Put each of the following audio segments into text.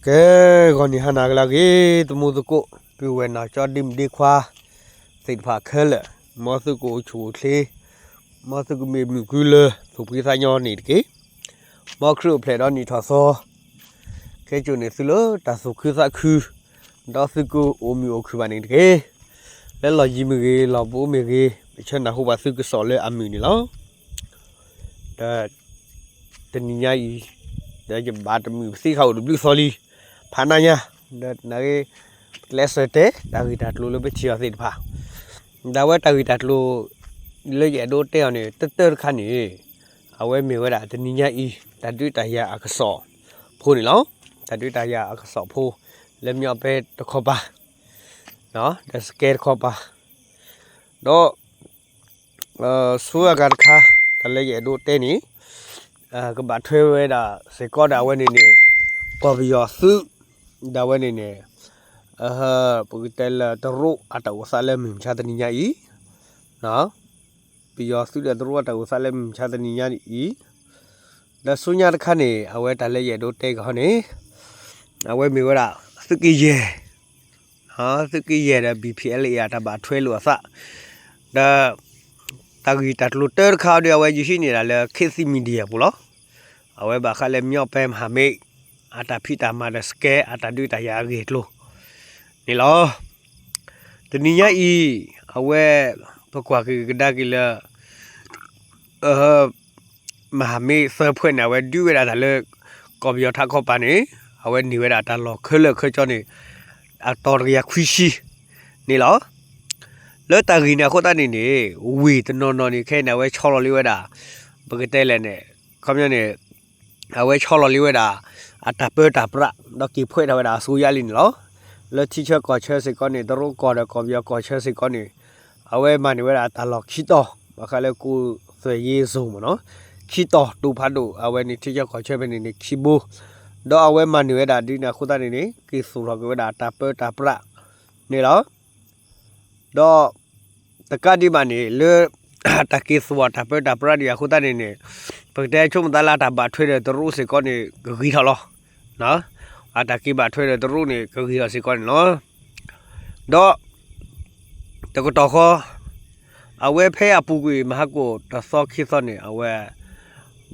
ကဲ ဂီၤနံၤဟါနၤကလၢအဂ့ၤ သမူသကိး ပုၢ်ဝဲၢ်နီၢ်ကၠီဒ့မုၣ်ဒ့ခွါ သ့ၣ်တဖၣ်ခဲလၢာ်, မ်သုကအိၣ်ဆူၣ်အိၣ်ချ့, မ်သုကမ့ၢ်မုာ်ကုလၢ သူၣ်ဖှံသးညီန့ၣ်တက့ၢ်. မ်ခရံာ်အိၣ်ဖျဲၣ်ဒီးနံၣ်ထီၣ်သီ ကဲကၠိန့ၣ်သုလၢတၢ်သူၣ်ခုသးခု, ဒီးသုကအိၣ်မုာ်အိၣ်ခုၣ်ဘၣ်န့ၣ်တက့ၢ်. လၢလီၢ်ယံၤမ့ၢ်ဂ့ၤ လီၢ်ဘူးမ့ၢ်ဂ့ၤ ပဆၢနၢ်ဟူဘၣ်သုကစီၣ်လၢအမုာ်န့ၣ်လီၤ. ဒီးတနံၤညါအံၤ ဒီးယဘၣ်တမုာ်ပသံခါအိၣ်တဘျုးသီလံ, ဖးနါညါ, ဒီးနဂ့ၤ ကျဲးစၢးတဲ တၢ်ဂ့ၢ်တၢ်ကျိၤလၢပထံၣ်အီၤသ့ၣ်တဖၣ်, ဒၣ်ဝဲတၢ်ဂ့ၢ်တၢ်ကျိၤ လၢယအဲၣ်ဒိးတဲအီၤန့ၣ် တၢတၢတခါန့ၣ် အဝဲမ့ၢ်ဝဲဒၣ်တနံၤညါအံၤ တၢ်ဒုးတၢ်ယၤအကစီၣ်ဖိန့ၣ်လီၤ. တၢ်ဒုးတၢ်ယၤအကစီၣ်ဖိ လၢမ့ၢ်အီၤပဲတခီပၤ ဒီးစကဲတခီပၤ, ဒီး ဆူအဂၤတခါ တၢ်လၢယအဲၣ်ဒိးတဲန့ၣ် ကဘၣ်ထွဲဝဲဒၣ်စ့ၢ်ကီးဒီးအဝဲန့ၣ်န့ၣ် ကီၢ်ပယီၤသုး ဒၣ်ဝဲန့ၣ်န့ၣ် ပကတဲလၢတရူးအတၢ်အိၣ်သးလၢမုၢ်မဆါတနံၤညါအံၤ, ပယီၤသုးဒီးတရူးအတၢ်အိၣ်သးလၢမုၢ်မဆါတနံၤညါအံၤ, ဒီးဆူညါတခါန့ၣ် အဝဲတၢ်လၢယအဲၣ်ဒိးတဲကဟီန့ၣ် အဝဲမ့ၢ်ဝဲဒၣ် သုးက့ယဲၢ် သုးက့ယဲၢ်ဒီး ဘံၣ်ဖံးအဲလ်အ့ အတၢ်ဘၣ်ထွဲလိာ်အသး, ဒီး တၢ်ဂ့ၢ်တၢ်ကျိၤတၢတခါဒီး အဝဲယဟံးန့ၢ်ဒၣ်လၢ ခေတ်သစ် Media ပူၤလီၤ. အဝဲဘၣ်ဃးလၢမ့ၢ်အီၤပဲမဟာမိတ် အတၢ်ဖံးတၢ်မၤဒီးစကဲအတၢ်ဒုးတၢ်ယၤအဂ့ၢ်အကျိၤန့ၣ်လီၤ. တနံၤညါအံၤ အဝဲ ပကွၢ်က့ၤကဒါက့ၤလၢ မဟာမိတ်သၢဖှဲးန့ၣ် အဝဲဒုးဝဲဒၣ်တၢ်လၢ ကီၢ်ပယီၤထးခီပၤန့ၣ် အဝဲန့ၢ်ဝဲဒၣ်တၢ်လီၢ်ခဲလၢာ်ခဲဆ့န့ၣ် အတီၤတကယၤခွံဆံန့ၣ်လီၤ. လၢတၢ်ဂ့ၢ်န့ၣ်အဃိသတးန့ၣ်န့ၣ် ဝ့ၢ်တနီၤနီၤန့ၣ် ခဲအံၤန့ၣ် အဝဲဆီလီၤလံဝဲဒၣ် ပကတဲလဲၣ်န့ၣ် ခီပညီန့ၣ် အဝဲဆီလီၤလံဝဲဒၣ် အတၢ်ပၢတၢ်ပြး ဒီးက့ၤဖှဲးထီၣ်ဝဲဒၣ်အစိုးရလံန့ၣ်လီၤ. လၢထံဆၢကီၢ်ဆၢစ့ၢ်ကီးန့ၣ် တရူးကီၢ်ဒီးကီၢ်ပယီၤကီၢ်ဆၢစ့ၢ်ကီးန့ၣ် အဝဲမၤန့ၢ်ဝဲဒၣ်တၢ်လီၢ်ခံတီၤ ဘၣ်ဃးလၢ ကူသွဲၣ်ယ့ zone မ့ၢ်နီၤ, ခံတီၤတူာ်ဖးဒိၣ် အဝဲန့ၣ်ထံဆၢကီၢ်ဆၢဖဲန့ၣ်န့ၣ် ခံဘိ, ဒီးအဝဲမၤန့ၢ်ဝဲဒၣ်ဒ်န့ၣ်အဃိသတးန့ၣ်န့ၣ် က့ၤသူၣ်ထီၣ်က့ၤဝဲဒၣ်တၢ်ပၢတၢ်ပြးန့ၣ်လီၤ. ဒီး တကးဒံးဘၣ်န့ၣ် လၢ တၢ်က့ၤသူၣ်ထီၣ်တၢ်ပၢတၢ်ပြးဒံးအဃိသတးန့ၣ်န့ၣ် ပကတဲဆိကမိၣ်သးလၢအတၢ်ဘၣ်ထွဲဒီးတရူးစ့ၢ်ကီးန့ၣ် ကဂ့ၤထီၣ်လီၤ. အတၢ်က့ၤဘၣ်ထွဲဒီးတရူးန့ၣ် ကဂ့ၤထီၣ်စ့ၢ်ကီးန့ၣ်လီၤ. ဒီး တကတီၢ်ဃီ အဝဲဖဲအပူၤကွံာ်မဟါကိၣ်တသီခံသီန့ၣ် အဝဲ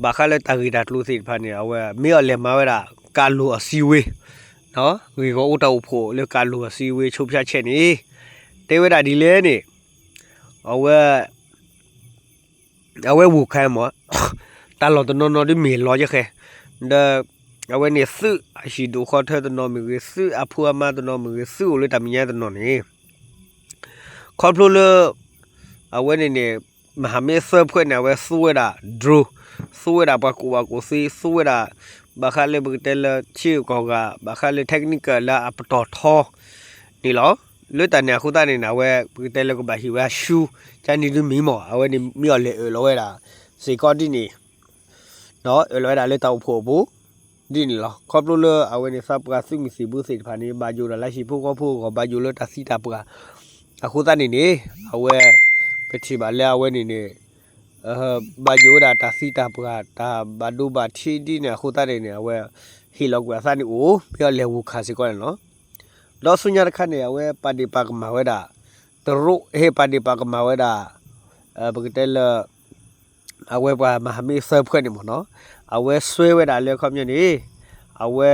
ဘၣ်ဃးလၢတၢ်ဂ့ၢ်တၢ်ကျိၤသ့ၣ်တဖၣ်န့ၣ် အဝဲမ့ၢ်အီၤလဲၤမၤဝဲဒၣ် ကးလိာ်အစည်းအဝေး ဂ့ၢ်ဂီၢ်အိၣ်တၢ်အိၣ်ဖှိၣ်လၢကးလိာ်အစည်းအဝေး ဆုံးဖြတ်ချက်န့ၣ် တဲဝဲဒၣ်ဒ်လဲၣ်န့ၣ် အဝဲ အဝဲ ဝူၤခၢၣ် မ့ၢ် တၢ်လီၢ်တနီၤနီၤဒ်မ့ၢ်လီၤယဲၢ်ဃဲ ဒီး အဝဲန့ၣ် သုးအဟံၣ်ဒိၣ်ဃီထၢတနီၤမ့ၢ်ဂ့ၤ သုးအဖိအမါတနီၤမ့ၢ်ဂ့ၤ သုးအိၣ်လၢတၢ်မဲာ်ညါတနီၤန့ၣ် ခီဖျိလၢ အဝဲန့ၣ်န့ၣ် မဟာမိတ်သၢဖှဲးန့ၣ် အဝဲသူဝဲဒၣ် drone သူဝဲဒၣ်ပှၤကူၣ်ဘၣ်ကူၣ်သ့ သူဝဲဒၣ် ဘၣ်ဃးလၢပကတဲလၢထံဂုၤကီၢ်ဂၤ ဘၣ်ဃးလၢ technical လၢအပတီၢ်ထီန့ၣ်လီၤ. လၢတၢ်န့ၣ်အဃိသတးန့ၣ်န့ၣ် အဝဲပကတဲလၢကဘၣ်ဟ့ၣ်ဝဲဆူ ကန့ၣ်ဒုးမ့ၢ်မ့ၢ် အဝဲန့ၣ်မ့ၢ်အီၤလဲၤအၢၣ်လီၤဝဲဒၣ် စ့ၢ်ကီးဒ်န့ၣ် အၢၣ်လီၤဝဲဒၣ်လၢတၢ်အိၣ်ဖှိၣ်အပူၤ ဒ်န့ၣ်လီၤ. ခီဖျိလၢအဝဲန့ၣ် သးပှၢ်သုးမုၢ်သံၣ်ဘိသ့ၣ်တဖၣ်န့ၣ် ဘၣ်ယိၣ်ဒၣ်လၢဟံၣ်ဖိဃီဖိအဂီၢ် ဘၣ်ယိၣ်လၢတၢ်သံတၢ်ပှၢ် အဃိသတးန့ၣ်န့ၣ် အဝဲ ပထံၣ်ဘၣ်လၢအဝဲန့ၣ်န့ၣ် ဘၣ်ယိၣ်ဝဲဒၣ်တၢ်သံတၢ်ပှၢ် တၢ်ဘၣ်ဒိဘၣ်ထံးဒ်န့ၣ်အဃိသတးန့ၣ်န့ၣ် အဝဲ ဟ့ၣ်လီၤကွံာ်အသးန့ၣ်အိၣ် မ့ၢ်အီၤလဲၤဝူၤခၢၣ်စ့ၢ်ကီးန့ၣ်လီၤ. ဒီးဆူညါတခါန့ၣ် အဝဲပာ်ဒ့ၣ်ပာ်ကမၣ်ဝဲဒၣ် တရူး ဟ့ၣ်ပာ်ဒ့ၣ်ပာ်ကမၣ်ဝဲဒၣ် ပကတဲလၢ အဝဲပှၤမဟာမိတ်သၢဖှဲးန့ၣ်မ့ၢ်နီၤ အဝဲစွဲဝဲဒၣ်လၢခီပညီန့ၣ် အဝဲ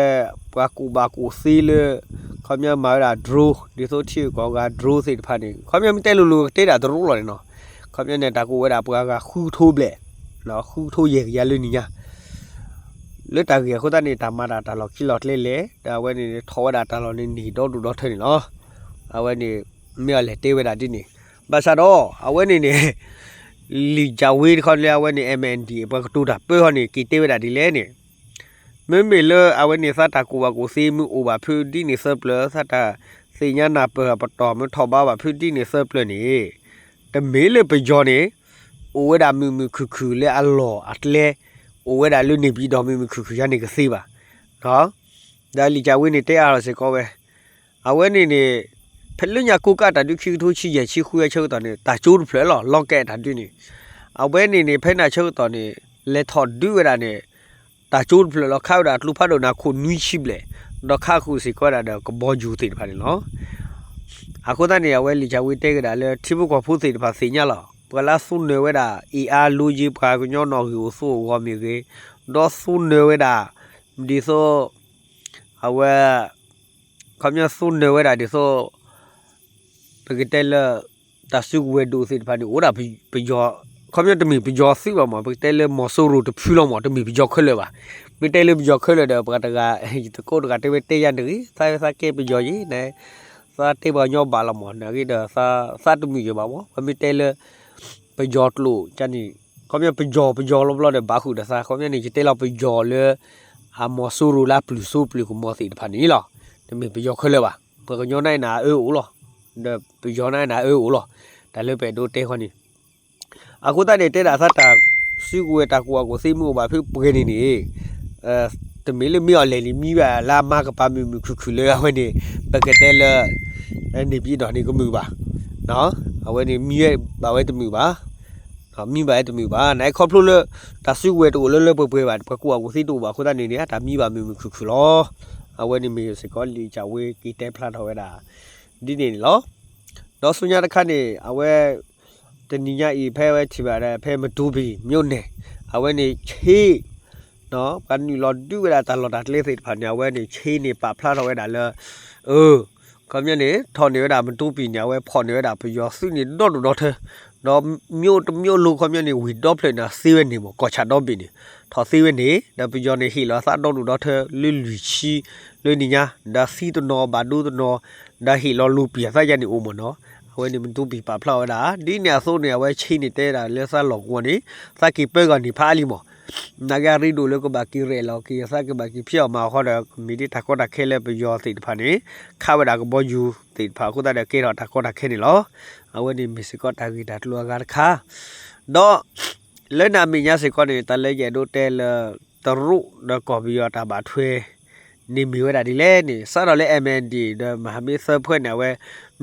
ပှၤကူၣ်ဘၣ်ကူၣ်သ့လၢ ခီပညီမၤဝဲဒၣ် drone ဒ်သိးထံဂုၤကီၢ်ဂၤ drone သ့ၣ်တဖၣ်န့ၣ် ခီပညီမ့ၢ်တဲလိၤလိၤကတဲဒၣ်တရူးလီၤန့ၣ်နီၤ ခီပညီန့ၣ် တၢ်ကအိၣ်ဝဲဒၣ်ပှၤဂၤဃုကထိဘျဲၣ် ဃုကထိယဲၢ်ကယၤလၢနံၤညါ လၢတၢ်ဂ့ၢ်အဃိသတးန့ၣ် တၢ်မၤတၢ်တၢ်လီၢ်ခံလီၤကျဲလဲၣ် ဒီးအဝဲန့ၣ်န့ၣ် ထီၣ်ဝဲဒၣ်တၢ်လီၢ်န့ၣ်န့ၢ်ဒီဒူၣ်ဒီထၢန့ၣ်လီၤ. အဝဲန့ၣ် မ့ၢ်အီၤလဲၤတဲဝဲဒၣ်ဒ်န့ၣ် ဘၣ်ဆၣ်ဒီး အဝဲန့ၣ်န့ၣ် လံာ်ကၠၤဝ့တခီလၢအဝဲန့ၣ် MNDAA ပှၤကတိၤတၢ်ပၢဟီန့ၣ် က့ၤတဲဝဲဒၣ်ဒ်လဲၣ်န့ၣ် မ့မ့ၢ်လၢအဝဲန့ၣ်သးတၢ်ကူၣ်ဘၣ်ကူၣ်သ့မ့ၢ်အိၣ်ဘၣ်ဖုဒ်န့ၣ်သၢပျၢၤ သးတၢ်သ့ၣ်ညါနၢ်ပၢၢ်အပတီၢ်မ့ၢ်ထီၣ်ဘးဘၣ်ဖုဒ်န့ၣ်သၢပျၢၤန့ၣ် တမ့ၢ်လၢပယီၤန့ၣ် အိၣ်ဝဲဒၣ်မုာ်မုာ်ခုၣ်ခုၣ်လၢအလီၢ်အကျဲ အိၣ်ဝဲဒၣ်လၢန့ၣ်ပၠံၤဒီးမုာ်မုာ်ခုၣ်ခုၣ်ယါန့ၣ်ကသ့ဘၣ်. ဒီးလံာ်ကၠၤဝ့န့ၣ်တဲအါထီၣ်စ့ၢ်ကီးဝဲ အဝဲန့ၣ်န့ၣ် ဖဲလၢညါကိးကးတၢ်ဒုးခံကထိဆံယဲၢ်ဆံဃုအဆၢကတီၢ်န့ၣ် တၢ်ကၠိတဖျၢၣ်လီၤ လီၤကဲတၢ်ဒုးန့ၣ် အဝဲန့ၣ်န့ၣ် ဖဲန့ၣ်အဆၢကတီၢ်န့ၣ် လဲၤထီၣ်ဒုးဝဲဒၣ်န့ၣ် တၢ်ကၠိတဖျၢၣ်လီၤ ခးဝဲဒၣ်ကျိဖးဒိၣ်န့ၣ် အခိၣ်နွံဆံဘျဲၣ် ဒီးခးဃုာ်စ့ၢ်ကီးဝဲဒၣ်ဒီးကဘီယူၤသ့ၣ်တဖၣ်န့ၣ်လီၤ. အဃိသတးန့ၣ် အဝဲလံာ်စၢ်ဝ့တဲက့ၤဒၣ်လၢ ထံဖိကီၢ်ဖိသ့ၣ်တဖၣ်သ့ၣ်ညါလီၤ. ပှၤလၢအသူနၢၤဝဲဒၣ် အ့ၣ်အါလိယ့ပှၤကညီနီၣ်ဂံၢ်အိၣ်သူအဂီၢ်မ့ၢ်ဂ့ၤ, ဒီးသူနၢၤဝဲဒၣ် ဒ်သိး အဝဲ ခီပညီသူနၢၤဝဲဒၣ်ဒ်သိး ပကတဲလၢ တၢ်စုကဝဲၤဒိၣ်သ့ၣ်တဖၣ်န့ၣ် အိၣ်ဒၣ်ပယီၤ, ခီပညီတမ့ၢ်ပယီၤသုးဘၣ်မး, ပကတဲလၢမီၤစိရိၤတဖုလီၤမး, တမ့ၢ်ပယီၤခဲလၢာ်ဘၣ်. မ့ၢ်တဲလၢပယီၤခဲလၢာ်ဒီး ပှၤတဂၤ ယတကိးတဂၤတဲဝဲတဲယၤတဂ့ၤ, သးသးကဲပယီၤယံၤန့ၣ်, သးတဲပှၤကညီဘၣ်လီၤမး, နာ်က့ဒီး သးတမုာ်ယံၤဘၣ်မး, ပမ့ၢ်တဲလၢ ပယီၤကျိာ်န့ၣ်, ခီပညီပယီၤပယီၤလီၤဘျီဒီး ဘၣ်ဃုာ်ဒီးသး, ခီပညီန့ၣ် ယတဲလီၤပယီၤလၢ အမီၤစိရိၤလၢပျုၤစိပျုၤကမီၤသ့ၣ်တဖၣ်န့ၣ်လီၤ. တမ့ၢ်ပယီၤခဲလၢာ်ဘၣ်. ပှၤကညီန့ၣ်နၤအၢအိၣ်လီၤ. ဒီးပယီၤန့ၣ်နၤအၢအိၣ်လီၤ. တၢ်လၢပအဲၣ်ဒိးတဲခီန့ၣ် အဃိသတးန့ၣ် တဲဒၣ်သးတၢ်စုကဝဲၤတၢ်ကူၣ်ဘၣ်ကူၣ်သ့မ့ၢ်အိၣ်ဘၣ်ဖဲပှဲၤန့ၣ်န့ၣ်, တမ့ၢ်လၢမ့ၢ်အီၤလဲၣ်န့ၣ် မံဘၣ်လၢအမါကပၤမုာ်မုာ်ခုၣ်ခုၣ်လၢအဝဲန့ၣ်, ပကတဲလၢ န့ၣ်ပံဒီးန့ၣ်ကမုာ်ဘၣ်. အဝဲန့ၣ်မံဘၣ်ဝဲတမုာ်ဘၣ်. မံဘၣ်ဝဲတမုာ်ဘၣ်. နခီဖျိလၢ တၢ်စုကဝဲၤတအိၣ်လၢလၢပှဲၤပှဲၤဘၣ်, ပှၤကူၣ်ဘၣ်ကူၣ်သ့တအိၣ်ဘၣ်အဃိသတးန့ၣ်န့ၣ် တၢ်မံဘၣ်မုာ်မုာ်ခုၣ်ခုၣ်လီၤ. အဝဲန့ၣ်မ့ၢ်စ့ၢ်ကီးလံာ်စၢ်ဝ့က့ၤတဲဖျါထီၣ်ဝဲဒၣ် ဒ်န့ၣ်န့ၣ်လီၤ. ဒီးဆူညါတခါန့ၣ် အဝဲ တနံၤညါအံၤ ဖဲဝဲထံၣ်ဘၣ်ဒီး ဖဲမတူပံၤ မြို့နယ် အဝဲန့ၣ်ဆ့ ပှၤနုာ်လီၤဒုးဝဲဒၣ်တၢ်လီၢ်တၢ်ကျဲသ့ၣ်တဖၣ်န့ၣ် အဝဲန့ၣ်ဆ့န့ၣ် ပာ်ဖျါထီၣ်ဝဲဒၣ်လၢ အ ခီပညီန့ၣ် ထီၣ်န့ၢ်ဝဲဒၣ်မတူပံၤန့ၣ် အဝဲဖီၣ်န့ၢ်ဝဲဒၣ်ပယီၤသုးန့ၣ်ဒီဒူၣ်ဒီထၢ, ဒီး မြို့တစ်မြို့လုံး ခီပညီန့ၣ် ဝ့ၢ်ဒီဖျၢၣ်န့ၣ် သ့ဝဲန့ၣ်မး ကီၢ်ဆၣ်ဒီဘ့ၣ်န့ၣ် ထီၣ်သ့ဝဲန့ၣ် ဒီးပယီၤန့ၣ်ဟ့ၣ်လီၤအသးဒီဒူၣ်ဒီထၢလၢလွံၢ်ဆံ လၢနံၤညါ ဒီးသံတနီၤဘၣ်ဒိတနီၤ ဒီးဟ့ၣ်လီၤလူၤပံာ်အသးယါန့ၣ်အိၣ်မးနီၤ, အဝဲန့ၣ်မတူပံၤပာ်ဖျါဝဲဒၣ် ဒ်န့ၣ်အသိးန့ၣ် အဝဲဆ့န့ၣ်တဲဒၣ်လၢသးလီၢ်ကဝီၤန့ၣ် သးက့ၤပၢဂီၤန့ၣ်ဖးအါလံမး နာ်က့အရ့ဒိၣ်လၢကဘၣ်က့ၤရဲၣ်လီၤက့ၤ သးကဘၣ်က့ၤဖျဲးအီၤမးအဃိဒီး မ့ၢ်ဒ်တၢ်ကီတၢ်ခဲလၢပယီၤသ့ၣ်တဖၣ်န့ၣ် ခးဝဲဒၣ်ကဘီယူၤသ့ၣ်တဖၣ်အဃိသတးဒီးကဲထီၣ်တၢ်ကီတၢ်ခဲန့ၣ်လီၤ. အဝဲန့ၣ်မ့ၢ်စ့ၢ်ကီးတၢ်ဂ့ၢ်တၢ်ကျိၤအဂၤတခါ ဒီး လၢနၤမဲာ်ညါစ့ၢ်ကီးန့ၣ် တၢ်လၢယအဲၣ်ဒိးတဲလၢ တရူးဒီးကီၢ်ပယီၤတၢ်ဘၣ်ထွဲ န့ၣ်မ့ၢ်ဝဲဒၣ်ဒ်လဲၣ်န့ၣ် စးထီၣ်လၢ MNDAA ဒီးမဟာမိတ်သၢဖှဲန့ၣ် အဝဲ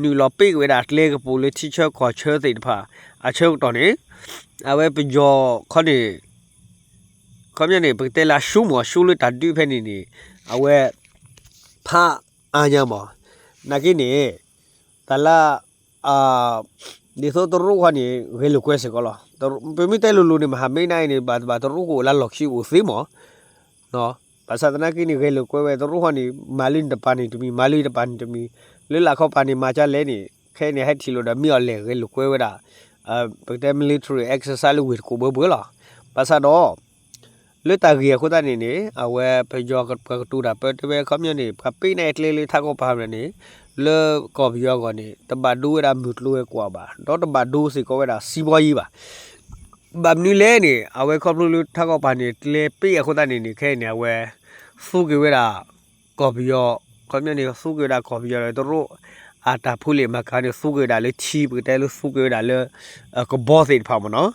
နုာ်လီၤပ့ၢ်က့ၤဝဲဒၣ်ကျဲကပူၤလၢထံဆၢကီၢ်ဆၢသ့ၣ်တဖၣ် အဆၢကတီၢ်န့ၣ် အဝဲပယီၤခီန့ၣ် ခီပညီန့ၣ် ပကတဲလၢအရှုံးမး ရှုံးလၢတၢ်ဒုးဖဲန့ၣ်န့ၣ် အဝဲ ဖးအါညါမး နာ်က့န့ၣ် တၢ်လၢ ဒ်သိးတရူးခီန့ၣ် ဂဲၤလိာ်ကွဲစ့ၢ်ကီးလီၤ. ပမ့ၢ်တဲလိၤလိၤန့ၣ် မဟာမိတ်န့ၣ်န့ၣ် ဘၣ်တဘၣ်တရူးကအိၣ်လၢလီၢ်ခံအိၣ်သ့မး ဘၣ်ဆၣ်သနာ်က့န့ၣ် ဂဲၤလိာ်ကွဲဝဲတရူးခီန့ၣ် မၤလၢန့ၣ်တပၤန့ၣ်တမံၤ မၤလၢတပၤန့ၣ်တမံၤ လၢလာ်ခီပၤန့ၣ် မၤကလဲၣ်န့ၣ် ခဲအံၤန့ၣ် ဟဲထံၣ်လိာ်ဒီးမ့ၢ်အီၤလဲၣ် ဂဲၤလိာ်ကွဲဝဲဒၣ် ပကတဲ military exercise လၢဝ့ၢ်တကိးဘၢဘၢလီၤ. ဘၣ်ဆၣ်ဒီး လၢတၢ်ဂ့ၢ်အဃိသတးန့ၣ်န့ၣ် အဝဲပယီၤပှၤကတိၤတၢ်ပၢတဲဝဲ ခီပညီန့ၣ် ပှၤပ့ၤန့ၢ်ကျဲလၢထးကီၢ်ပၤန့ၣ် လၢကီၢ်ပယီၤအဂီၢ်န့ၣ် တဘၣ်ဒိဝဲဒၣ်မုၢ်ကျိၤဝဲၤကွာ်ဘၣ် ဒီးတဘၣ်ဒိစ့ၢ်ကီးဝဲဒၣ်စံးဘီယံၤဘၣ်. ဘၣ်မနုၤလဲၣ်န့ၣ် အဝဲခီဖျိလၢထးကီၢ်ပၤန့ၣ် ကျဲပ့ၤအဃိသတးန့ၣ်န့ၣ် ခဲအံၤန့ၣ် အဝဲ သူက့ၤဝဲဒၣ် ကီၢ်ပယီၤ ခီပညီန့ၣ် သူက့ၤဝဲဒၣ်ကီၢ်ပယီၤဒီးတရူး အတၢ်ဖိလ့ၣ်မၤကၤန့ၣ် သူက့ၤဝဲဒၣ်လၢထံ ပကတဲလၢသူက့ၤဝဲဒၣ်လၢ ကဘီသ့ၣ်တဖၣ်မ့ၢ်နီၤ.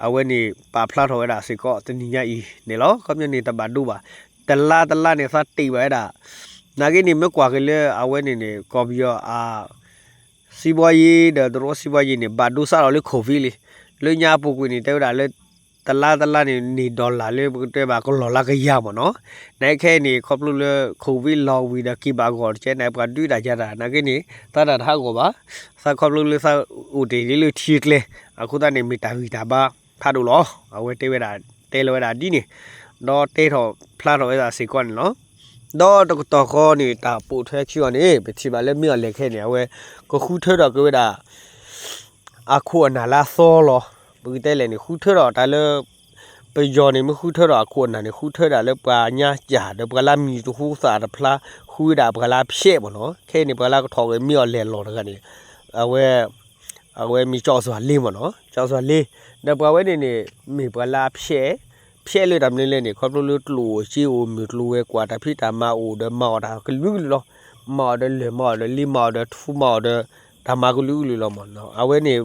အဝဲန့ၣ် ပာ်ဖျါထီၣ်ဝဲဒၣ်စ့ၢ်ကီးတနံၤညါအံၤန့ၣ်လီၤ. ခီပညီန့ၣ် တဘၣ်ဒိဘၣ်. တလါတလါန့ၣ် သးတ့ၢ်ဘၣ်ဝဲဒၣ် နာ်က့န့ၣ် မ့ၢ်ကွၢ်က့ၤလၢအဝဲန့ၣ်န့ၣ် ကီၢ်ပယီၤအ စံးဘီယံၤဒီးတရူးစံးဘီယံၤန့ၣ် ဘၣ်ဒိစးထီၣ်လၢ COVID လံ. လၢညါအပူၤကွံာ်န့ၣ် တဲဝဲဒၣ်လၢ တလါတလါန့ၣ် န့ၢ် dollar လၢပကတဲဘၣ်ကလီၢ်လၢကယၤမ့ၢ်နီၤ. နာ်က့ခဲအံၤန့ၣ် ခီဖျိလၢ COVID လီၤဝံၤဒီးက့ၤဘၣ်ဂီၢ်တကဲန့ၣ် ပှၤဒုးတၢ်ယၤတၢ် နာ်က့န့ၣ် တၢ်တၢ်တဟးဂီၤဘၣ်. သးခီဖျိလၢသးအိၣ်တ့ၢ်လၢထံကျဲ အဃိသတးန့ၣ် မ့ၢ်တၢ်ဂံၢ်တၢ်ဘါဖးဒိၣ်လီၤ. အဝဲတဲဝဲဒၣ် တဲလီၤဝဲဒၣ်ဒ်န့ၣ် ဒီးတဲထီၣ်ဖျါထီၣ်ဝဲဒၣ်စ့ၢ်ကီးန့ၣ်လီၤ. ဒီးတကတီၢ်ဃီန့ၣ် တၢ်ပိာ်ထွဲခံအီၤန့ၣ် ပထံၣ်ဘၣ်လၢမ့ၢ်အီၤလဲၣ်ခဲအံၤန့ၣ် အဝဲ ကဃုထၢထီၣ်က့ၤဝဲဒၣ် အခိၣ်အနၢ်လၢအသီလီၤ. ပကတဲလဲၣ်န့ၣ် ဃုထၢထီၣ်တၢ်လၢ ပယီၤန့ၣ် မ့ၢ်ဃုထၢထီၣ်အခိၣ်အနၢ်န့ၣ် ဃုထၢဒၣ်လၢပှၤညါကၢ် ဒီးပှၤလၢအမံၤတဟူသၣ်တဖျါ ဃုဝဲဒၣ်ပှၤလၢအဖျဲးမ့ၢ်နီၤ. ခဲအံၤန့ၣ် ပှၤလၢအကထီၣ်က့ၤမ့ၢ်အီၤလဲၣ်လီၢ်တဂၤန့ၣ် အဝဲ အဝဲမ့ၢ်ကၠီၣ်စွၤလ့မ့ၢ်နီၤ, ကၠီၣ်စွၤလ့ ဒီးပှၤဝဲန့ၣ်န့ၣ် မ့ၢ်ပှၤလၢအဖျဲး, ဖျဲးလၢတၢ်မနုၤလဲၣ်န့ၣ် ခီဖျိလၢကျိၣ်အိၣ်စ့အိၣ် မုၢ်ကျိၤဝဲၤကွာ် တၢ်ဖံးတၢ်မၤအိၣ်ဒီးမၤအီၣ်တၢ်ကလုာ်ကလုာ်လီၤ. မၤအီၣ်ဒီးလၢၢ် မၤအီၣ်ဒီးလ့ မၤအီၣ်ဒီးထူ မၤအီၣ်ဒီး တၢ်မၤကလုာ်ကလုာ်လီၤမ့ၢ်နီၤ. အဝဲန့ၣ်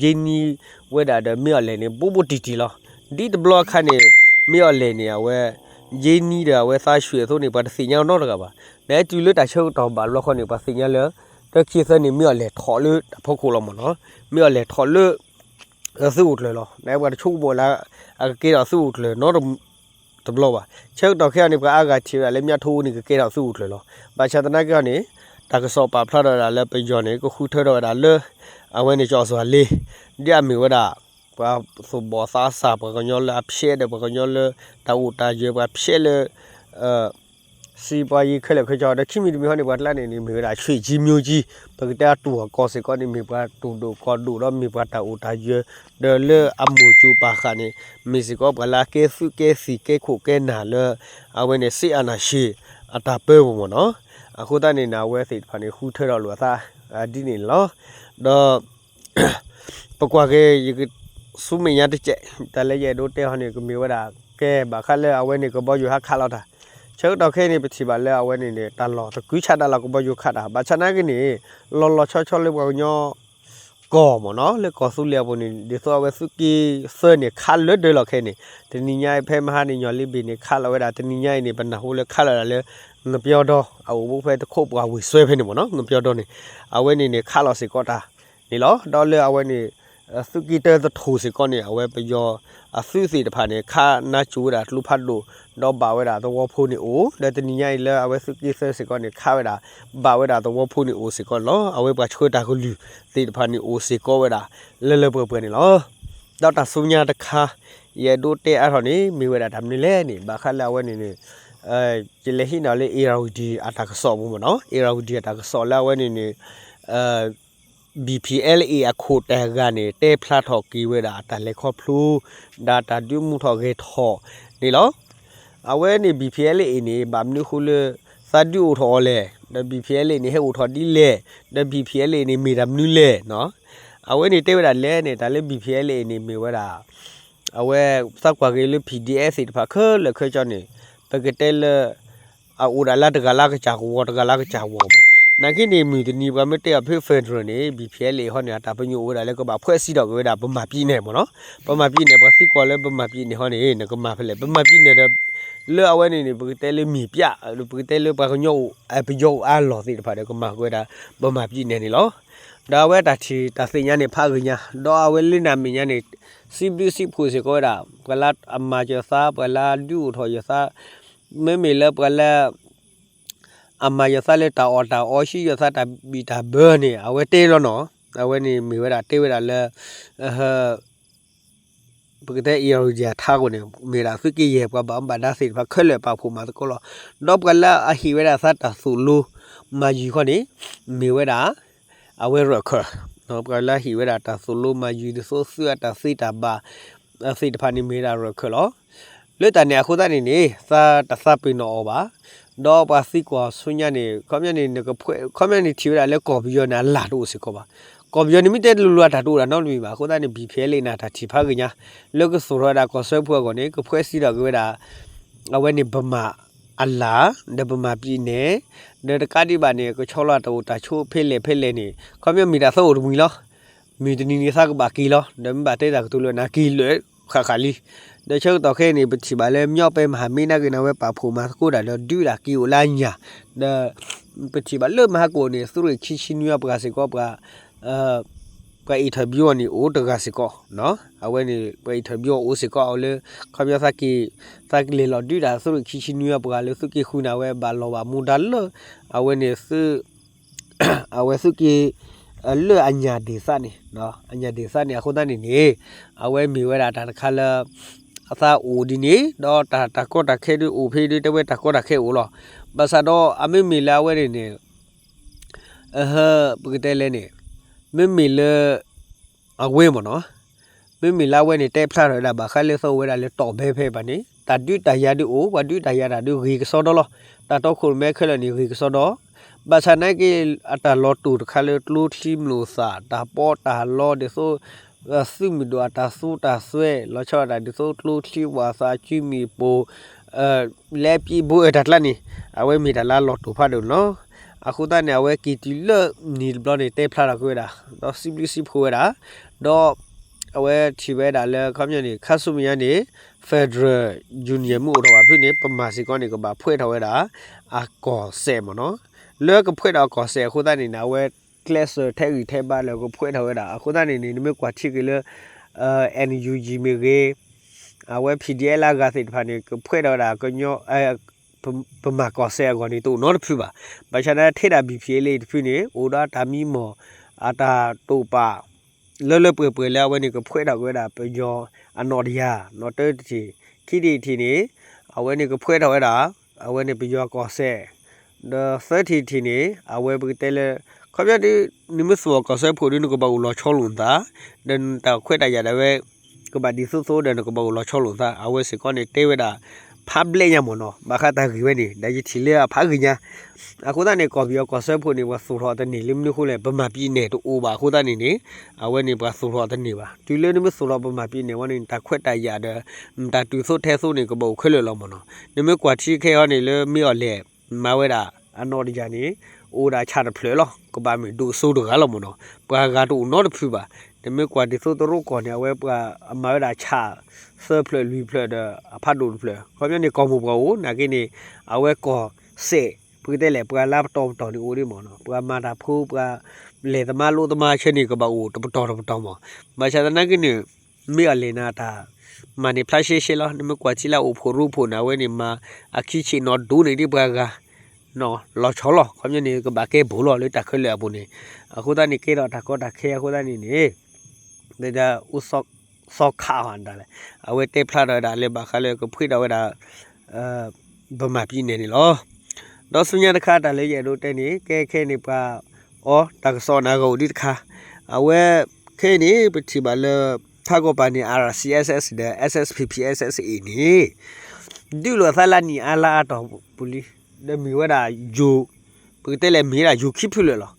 ရင်းနှီးဝဲဒၣ်ဒီးမ့ၢ်အီၤလဲၣ်န့ၣ် ဘူးဘူးတံၢ်တံၢ်လီၤ. ဒ်တဘျီအခါန့ၣ် မ့ၢ်အီၤလဲၣ်န့ၣ် အဝဲ ရင်းနှီးဒီးအဝဲသးဆှံအသိးန့ၣ် ပှၤတသ့ၣ်ညါနီတဂၤဘၣ်. နတုၤလၢတၢ်ဆၢကတီၢ်ဘၣ်ဘျီဃီန့ၣ် ပှၤသ့ၣ်ညါလၢ တၢ်ခံသၢန့ၣ် မ့ၢ်အီၤလဲၣ်ထီၣ်လၢတၢ်ဖီခိၣ်လီၤမ့ၢ်နီၤ. မ့ၢ်အီၤလဲၣ်ထီၣ်လၢ သုးအိၣ်ကျၢၤလီၤ. နပှၤတဆိကမိၣ်လၢ အကကဲထီၣ်သုးအိၣ်ကျၢၤနီတ တဘျီဘၣ်. ဆၢကတီၢ်ခဲအံၤန့ၣ် ပှၤအါဂၤထံၣ်ဝဲဒၣ်လၢ မြထိုး န့ၣ် ကကဲထီၣ်သုးအိၣ်ကျၢၤလီၤ. ဘၣ်ဆၣ်သနာ်က့အီၤန့ၣ် တၢ်ကစီၣ်ပာ်ဖျါထီၣ်ဝဲဒၣ်လၢပယီၤန့ၣ် ကဃုထၢထီၣ်ဝဲဒၣ်လၢ အဝဲန့ၣ် ကၠီၣ်စွၤလ့ ဒ်အမ့ၢ်ဝဲဒၣ် ပှၤသူၣ်ဘီၣ်သးစၢ် ပှၤကညီလၢအဖျဲးဒီး ပှၤကညီလၢတၢ်အိၣ်တၢ်ယၢၤ ပှၤဖျဲးလၢ စံးပှၤယံၤခဲလၢာ်ခဲဆ့ဒီး ခံမံၤတမံၤဟီန့ၣ် ပှၤကျါန့ၣ်န့ၣ် မ့ၢ်ဝဲဒၣ် ဆွေကြီးမျိုးကြီး ပကတဲအတူၢ်အကီၢ်စ့ၢ်ကီးန့ၣ် မ့ၢ်ပှၤတူၢ်ဒိၣ်ကီၢ်ဒိၣ်ဒီး မ့ၢ်ပှၤတၢ်အိၣ်တၢ်ယၢၤ ဒီးလၢအမိၢ်ကၠိပာ်ဃာ်န့ၣ် မ့ၢ်စ့ၢ်ကီးပှၤလၢအကဲသုးကဲသံၣ်ကဲခိၣ်ကဲနၢ်လၢ အဝဲန့ၣ် စစ်အာဏာရှင် အတၢ်ပၢပူၤမ့ၢ်နီၤ. အဃိသတးန့ၣ်န့ၣ် အဝဲသ့ၣ်တဖၣ်န့ၣ် ဃုထၢထီၣ်လိာ်အသး ဒ်န့ၣ်လီၤ. ဒီး ပကွၢ်က့ၤ ယက ဆူမဲာ်ညါတစဲး တၢ်လၢယအဲၣ်ဒိးတဲဟီန့ၣ် ကမ့ၢ်ဝဲဒၣ် ကဲဘၣ်ဃးလၢအဝဲန့ၣ် ကဘီယူၤဟးခးလီၤတၢ်, ဆၢကတီၢ်ခဲအံၤန့ၣ် ပထံၣ်ဘၣ်လၢအဝဲန့ၣ်န့ၣ် တၢ်လီၢ်တကုၤဆးဒၣ်လီၤ ကဘီယူၤခးတၢ်, ဘၣ်ဆၣ်နာ်က့န့ၣ် လီၤလီၤဆီဆီလၢပှၤကညီ ကီၢ်မ့ၢ်နီၤ လၢကီၢ်သူလ့ၤအပူၤန့ၣ် ဒ်သိးအဝဲသုးက့သၢန့ၣ် ခးလၢဒၢလီၤခဲအံၤန့ၣ် တနံၤညါအံၤဖဲမဟါန့ၣ် ညီလ့ဘ့ၣ်န့ၣ် ခးလီၤဝဲဒၣ် တနံၤညါအံၤန့ၣ် ပနၢ်ဟူလၢခးလီၤဒၣ်လၢ ငပျီဒီ အအိၣ်ဘူးဖဲတခိးပှၢ်ဝ့ၢ်စွဲဖဲန့ၣ်မ့ၢ်နီၤ ငပျီဒီန့ၣ် အဝဲန့ၣ်န့ၣ် ခးလီၤစ့ၢ်ကီးတၢ်န့ၣ်လီၤ. ဒီးလၢအဝဲန့ၣ် သုးက့တၢသထိၣ်စ့ၢ်ကီးန့ၣ် အဝဲပယီၤအသုးသ့ၣ်တဖၣ်န့ၣ် ခးနါစိၤဝဲဒၣ်ကျိဖးဒိၣ် ဒီးဘၣ်ဝဲဒၣ်သဝီဖိန့ၣ်အိၣ် ဒီးတနံၤညါအံၤလၢအဝဲသုးက့သၢစ့ၢ်ကီးန့ၣ် ခးဝဲဒၣ် ဘၣ်ဝဲဒၣ်သဝီဖိန့ၣ်အိၣ်စ့ၢ်ကီးန့ၣ်လီၤ. အဝဲပှၤဆှၢတၢ်ကလုၢ်သ့ၣ်တဖၣ်န့ၣ်အိၣ်စ့ၢ်ကီးဝဲဒၣ် လၢလၢပှဲၤပှဲၤန့ၣ်လီၤ. ဒီးတၢ်ဆူညါတခါ ယအဲၣ်ဒိးတဲအါထီၣ်န့ၣ် မ့ၢ်ဝဲဒၣ်တၢ်မနုၤလဲၣ်န့ၣ် ဘၣ်ဃးလၢအဝဲန့ၣ်န့ၣ် ယလဲၤဟံးန့ၢ်လၢ အ့ၣ်ရဝတံၤ အတၢ်ကစီၣ်ပူၤမ့ၢ်နီၤ အ့ၣ်ရဝတံၤ အတၢ်ကစီၣ်လၢအဝဲန့ၣ်န့ၣ် ဘံၣ်ဖံၣ်အဲလ်အ့ၣ် အခိၣ်တဂၤန့ၣ် တဲဖျါထီၣ်က့ၤဝဲဒၣ်အတၢ်လဲၤခီဖျိ ဒီးတၢ်ဒုးမူထီၣ်ဂဲၤထီၣ်န့ၣ်လီၤ. အဝဲန့ၣ် ဘံၣ်ဖံၣ်အဲလ်အ့ၣ်န့ၣ် ဘၣ်မနုၤဃိလၢ သးဒုးအိၣ်ထီၣ်အီၤလဲၣ်, ဒီး ဘံၣ်ဖံၣ်အဲလ်အ့ၣ်န့ၣ် ဟဲအိၣ်ထီၣ်ဒ်လဲၣ်, ဒီး ဘံၣ်ဖံၣ်အဲလ်အ့ၣ်န့ၣ် မ့ၢ်တၢ်မနုၤလဲၣ်နီၤ. အဝဲန့ၣ်တဲဝဲဒၣ်လဲၣ်န့ၣ် တၢ်လၢ ဘံၣ်ဖံၣ်အဲလ်အ့ၣ်န့ၣ် မ့ၢ်ဝဲဒၣ် အဝဲသးကွၢ်က့ၤလၢ ပီၣ်ဒံၣ်အဲၣ် သ့ၣ်တဖၣ်ခဲလၢာ်ခဲဆ့န့ၣ် ပကတဲလၢ အအိၣ်ဒၣ်လၢတဂၤလၢကစၢ်ကဝီၤ တဂၤလၢကစၢ်ကဝီၤမး. နာ်က့န့ၣ် မုၢ်တနံၤပှၤမ့ၢ်တဲအီၤဖဲ federal န့ၣ် ဘံၣ်ဖံၣ်အဲလ်အ့ၣ် ဟီန့ၣ် အတၢ်ပညိၣ်အိၣ်ဝဲဒၣ်လၢကဘၣ်ဖှဲးစံးထီၣ်က့ၤဝဲဒၣ် ဗမာပြည်န့ၣ်မ့ၢ်နီၤ. ဗမာပြည်န့ၣ် ပှၤသံကွၢ်လၢ ဗမာပြည်န့ၣ် ဟီန့ၣ် နကမၤဖဲလဲၣ်. ဗမာပြည်န့ၣ်ဒီး လၢအဝဲန့ၣ်န့ၣ် ပကတဲလၢ မြေပြ ပကတဲလၢပှၤကညီအိၣ် ပယီၤအိၣ်အါလီၢ်သ့ၣ်တဖၣ်ဒီး ကမၤဃုာ်ဝဲဒၣ် ဗမာပြည်န့ၣ်န့ၣ်လီၤ. ဒီးအဝဲတၢ်ထံၣ်တၢ်သ့ၣ်ညါန့ၣ် ဖးဂ့ၤညါ ဒီးအဝဲလၢနၤမဲာ်ညါန့ၣ် စံးဘျုးစံးဖှိၣ်စ့ၢ်ကီးဝဲဒၣ် ပှၤလၢအမၤစၢၤသး ပှၤလၢအဒုးအိၣ်ထီၣ်ယသး မ့မ့ၢ်လၢပှၤလၢ အမၤယသးလၢတၢ်အီၣ်တၢ်အီ ဟံးယသးတၢ်ဘံၣ်တၢ်ဘၢန့ၣ် အဝဲတဲလီၤနီၤ. အဝဲန့ၣ်မ့ၢ်ဝဲဒၣ်တဲဝဲဒၣ်လၢ ပကတဲ အ့ၣ်ရဝတံၤ ထါခိၣ်န့ၣ် မ့ၢ်ဒၣ်သုးက့ယဲၢ် ပှၤဘၣ်မူဘၣ်ဒါသ့ၣ်တဖၣ်ခဲလၢာ် ပာ်ဖှိၣ်မၤသကိးလီၤ. ဒီးပှၤလၢအဟ့ၣ်ဝဲဒၣ်သးတၢ်သိၣ်လိမၤယုၤခီန့ၣ် မ့ၢ်ဝဲဒၣ် အဝဲရၢၢ်ခၢၣ်, ပှၤလၢအဟ့ၣ်ဝဲဒၣ်တၢ်သိၣ်လိမၤယုၤ ဒ်သိးသုးအတၢ်သ့တၢ်ဘၣ်သ့ၣ်တဖၣ်န့ၣ် မ့ၢ်ဝဲဒၣ်ရၢၢ်ခၢၣ်လီၤ. လၢတၢ်န့ၣ်အဃိသတးန့ၣ်န့ၣ် သးတသးပ့ၤနီၣ်အီၤဘၣ်. ဒီးပှၤသံကွၢ်ဆူညါန့ၣ် ခီပညီန့ၣ် နကဖှဲး ခီပညီန့ၣ်ထံၣ်ဝဲဒၣ်လၢကီၢ်ပယီၤန့ၣ် အလၢ်တအိၣ်စ့ၢ်ကီးဘၣ်. ကီၢ်ပယီၤန့ၣ်မ့ၢ်တဲလိၤလိၤအတၢ်တအိၣ်ဒၣ်နီတမံၤဘၣ်. အဃိသတးန့ၣ် ဘံၣ်ဖံၣ်အဲလ်အ့ၣ်န့ၣ် တၢ်ထံၣ်ဖးဂ့ၤညါ လၢကသိၣ်ထီၣ်ဝဲဒၣ်ကီၢ်စၢဖှိၣ်အဂီၢ်န့ၣ် ကဖှဲးစံးထီၣ်က့ၤဝဲဒၣ် အဝဲန့ၣ် ဗမာအလၢ် ဒီးဗမာပြည်န့ၣ် ဒီးတကးဒံးဘၣ်န့ၣ် ကဆီလီၤတၢ်အိၣ်တၢ်ဆိးဖဲလဲၣ်ဖဲလဲၣ်န့ၣ် ခီပညီမ့ၢ်တၢ်သၢအိၣ်တမှံၤလီၤ. မုၢ်တနံၤန့ၣ်သးကဘၣ်က့ၤလီၤ. ဒီးမ့ၢ်ဘၣ်တဲတၢ်ကတိၤလၢနၤက့ၤလၢာ်ဃၣ်ဃၣ်လံ. ဒီးဆၢကတီၢ်ခဲအံၤန့ၣ် ပထံၣ်ဘၣ်လၢ မြောက်ပိုင်းမဟာမိတ် နာ်က့န့ၣ် အဝဲပာ်ဖှိၣ်မၤသကိးတၢ်ဒီး ဒုးတၢ်က့ၤအိၣ်လၢအညၣ် ဒီး ပထံၣ်ဘၣ်လၢမဟါကအိၣ်န့ၣ် သုးရ့ၣ်ခံဆံနွံအပှၤစ့ၢ်ကီး ပှၤ ပှၤ interview အီၤန့ၣ်အိၣ်တဂၤစ့ၢ်ကီး အဝဲန့ၣ် ပှၤ interview အီၤအိၣ်စ့ၢ်ကီး အဝဲလၢ ခီပညီသးက့ၤ သးကလဲၤလီၤဒုးတၢ်သုးရ့ၣ်ခံဆံနွံအပှၤလၢသုးက့ဃုန့ၣ် အဝဲဘၣ်လီၤဘၣ်မူဒါလၢ အဝဲန့ၣ် အဝဲသုးက့ လၢအညၣ်ဒ့ၣ်သးန့ၣ် အညၣ်ဒ့ၣ်သးန့ၣ် အဃိသတးန့ၣ်န့ၣ် အဝဲမ့ၢ်ဝဲဒၣ်တၢ်တခါလၢ အသးအိၣ်ဒ်န့ၣ် ဒီးတၢ်တၢ်ကီတၢ်ခဲဒုးအိၣ်ဖဲဒုး တဲဝဲတၢ်ကီတၢ်ခဲအိၣ်လီၤ. ဘၣ်ဆၣ်ဒီးအမ့မ့ၢ်လၢအဝဲန့ၣ်န့ၣ် ပကတဲလဲၣ်န့ၣ် မ့မ့ၢ်လၢ အဝဲမ့ၢ်နီၤ မ့မ့ၢ်လၢအဝဲန့ၣ် တဲဖျါထီၣ်ဝဲဒၣ် ဘၣ်ဃးလၢသးအိၣ်ဝဲဒၣ်လၢတီၢ်ဘဲဖဲဘၣ်န့ၣ် တၢ်ဒုးတၢ်ယၤဒုးအိၣ် ပှၤဒုးတၢ်ယၤတၢ်ဒုးဂ့ၤကစီဒီလီၤ. တၢ်တီခိၣ်ရိၣ်မဲခဲလၢာ်န့ၣ် ဂ့ၤကစီဒီ ဘၣ်ဆၣ်နာ်က့ အတၢ်လီၤတိၢ်တခါလၢကျိချံမျိာ်သၣ် တၢ်ပီးတၢ်လီ ဒ်သိး သုးမုၢ်ဒိၣ်အတၢ်သူတၢ်စွဲ လီၤဆီဒၣ်တၢ်ဒ်သိး ကျိချံ ဝၣ်သးစုမံၣ်ပိၢ် လဲပံဘိအဲၣ်တၢ်ကျါန့ၣ် အဝဲမ့ၢ်တၢ်လၢအလီၤတိၢ်ဖးဒိၣ်န့ၣ်လီၤ. အဃိသတးန့ၣ် အဝဲက့ၤတုၤလၢနံၤတဘျီန့ၣ် တဲဖျါထီၣ်က့ၤဝဲဒၣ် ဒီးစံးဘျုးစံးဖှိၣ်ဝဲဒၣ် ဒီး အဝဲထံၣ်ဝဲဒၣ်လၢ ခီပညီန့ၣ် ခါဆူမဲာ်ညါန့ၣ် Federal Union မ့ၢ်အိၣ်ထီၣ်ဘၣ်ဖုးန့ၣ် ပမၤစ့ၢ်ကီးန့ၣ် ကဘၣ်ဖှဲးထီၣ်ဝဲဒၣ် အကီၢ်စဲၣ်မ့ၢ်နီၤ. လၢကဖှဲးထီၣ်အကီၢ်စဲၣ်အဃိသတးန့ၣ်န့ၣ် အဝဲကျဲးစၢးထဲဂံၢ်ထဲဘါလၢကဖှဲးထီၣ်ဝဲဒၣ် အဃိသတးန့ၣ်န့ၣ် နမ့ၢ်ကွၢ်ထံက့ၤလၢ NUG မ့ၢ်ဂ့ၤ အဝဲ PDF လၢအဂၤသ့ၣ်တဖၣ်န့ၣ် ကဖှဲးထီၣ်ဝဲဒၣ်ကညီ ပမၤကီၢ်စဲၣ်အဂီၢ်န့ၣ် တအိၣ်နီတဖုဘၣ်. ဘၣ်ဆၣ်န့ၣ်ထဲဒၣ် ဘံၣ်ဖံးအ့လ့ၣ်တဖုန့ၣ် အိၣ်ဒီးအတၢ်မံမီၢ် အတၢ်တိာ်ပာ် လၢလၢပှဲၤပှဲၤလၢအဝဲန့ၣ်ကဖှဲးထီၣ်က့ၤဝဲဒၣ်ပယီၤအနီၣ်တယၢ် နီၣ်တၢတထံၣ်, ခံထံၣ်တထံၣ်န့ၣ် အဝဲန့ၣ်ကဖှဲးထီၣ်ဝဲဒၣ် အဝဲန့ၣ်ပယီၤကီၢ်စဲၣ်, ဒီးသၢထံၣ်တထံၣ်န့ၣ် အဝဲပကတဲလၢ ခီပညီဒ် နမ့ၢ်သူၣ်အီၤကီၢ်စဲၣ်ဖိဒ်နကဘၣ်အိၣ်လီၤဆီလိာ်နသး, ဒီးနတၢ်ခွဲးတၢ်ယာ်ဒၣ်ဝဲ ကဘၣ်ဒ်သိးသိးဒီးနကဘၣ်အိၣ်လီၤဆီလိာ်သး အဝဲစ့ၢ်ကီးန့ၣ်တဲဝဲဒၣ် ဖးဘျဲၣ်ညါမ့ၢ်နီၤ ဘၣ်ဃးတၢ်ဂ့ၢ်ဝဲန့ၣ် ဒီးယထံၣ်လၢအဖးဂ့ၢ်ညါ အဃိသတးန့ၣ် ကီၢ်ပယီၤကီၢ်စဲၣ်ဖိန့ၣ် ပှၤသူၣ်ထီၣ်တန့ၢ်လၢမနုၤအဃိလဲၣ် ပမၤပံးနဲၣ်တအိၣ်ဘၣ်အဃိသတးန့ၣ်န့ၣ် အဝဲန့ၣ်ပှၤသူၣ်ထီၣ်တန့ၢ်ဘၣ်. တုၤလၢနမ့ၢ်သူၣ်ထီၣ်ပမၤပံးနဲၣ်ဝဲန့ၣ် နတၢ်ခွဲးတၢ်ယာ်ဒီး နတၢ်တုၤသိးထဲသိးန့ၣ် ကဘၣ်အိၣ်ခဲလၢာ်လီၤမ့ၢ်နီၤ. နမ့ၢ်ကွၢ်ထံခဲအံၤန့ၣ် လၢမ့ၢ်အီၤလဲၣ် မၤဝဲဒၣ်အနီၣ်တယၢ်န့ၣ် အိၣ်ဒၣ်ဆၣ်တဖျၢၣ်လီၤ. ကဘၣ်မ့ၢ်ဒိၣ်စိတဂၤလီၤမ့ၢ်နီၤ. ပှၤဂၤတအိၣ်နီတဖုဘၣ်. နမ့ၢ်ကွၢ်ဒ်သိးတရူးကီၢ်န့ၣ် အဝဲပှၤအမၤဝဲဒၣ်ဆၣ် သၢဖျၢၣ်လွံၢ်ဖျၢၣ်ဒီး အဖးဒိၣ်တဖျၢၣ် ခီပညီန့ၣ် ကီၢ်မိၢ်ပှၢ်အိၣ် နာ်က့န့ၣ် အဝဲကီၢ်စဲၣ် ပကတဲလဲၣ် ပှၤလၢပတီၢ်ပတီၢ်န့ၣ်အိၣ်ဒ်မ့ၢ်နီၤ ပှၤမၤတၢ်ဖိ ပှၤလဲၤသမါလိသမါဆၢန့ၣ် ကဘၣ်အိၣ်တပတီၢ်တပတီၢ်မ့ၢ်. ဘၣ်ဆၣ်သနာ်က့န့ၣ် မ့ၢ်အီၤလဲၣ်န့ၣ် တၢ်မၤန့ၣ်ဖျါရှဲရှဲလီၤ. နမ့ၢ်ကွၢ်ထံလၢအအိၣ်ဖှိၣ်ရိဖှိၣ်န့ၣ် အဝဲန့ၣ်မၤအခံဆ့ၣ်နီၤဒိၣ်န့ၢ်ဒ်ပှၤဂၤ လီၤဆီလီၤ. ခီပညီန့ၣ် ကဘၣ်ကဲဘိလီၤလၢတၢ်ခဲလၢာ်အပူၤန့ၣ်. အဃိသတးန့ၣ် ကဲထီၣ်တၢ်ကီတၢ်ခဲအဃိသတးန့ၣ်န့ၣ် ဒ် စီၤခးဟီဒၣ်လဲာ် အဝဲတဲဖျါထီၣ်ဝဲဒၣ်လၢဘၣ်ဃးလၢကဖှဲးထီၣ်ဝဲဒၣ် ပမၤပံးနဲၣ်န့ၣ်လီၤ. ဒီးဆူညါတခါတၢ်လၢယအဲၣ်ဒိးတဲန့ၣ် ကဲခဲန့ၣ်ပှၤအီၤ တၢ်ကစီၣ်န့ၣ်အဂၤအိၣ်ဒ်တခါ အဝဲခဲအံၤန့ၣ် ပထံၣ်ဘၣ်လၢ ထးကီၢ်ပၤန့ၣ် RCSS ဒီး SSPP/SSA န့ၣ် ဒုးလိာ်သးလၢနံၣ်အါလါအါတီၢ်ပူၤလံ. ဒီးမ့ၢ်ဝဲဒၣ်ယိၤ ပကတဲလဲၣ်မ့ၢ်ဝဲဒၣ်ယိၤခံဖုလၢာ်လီၤ.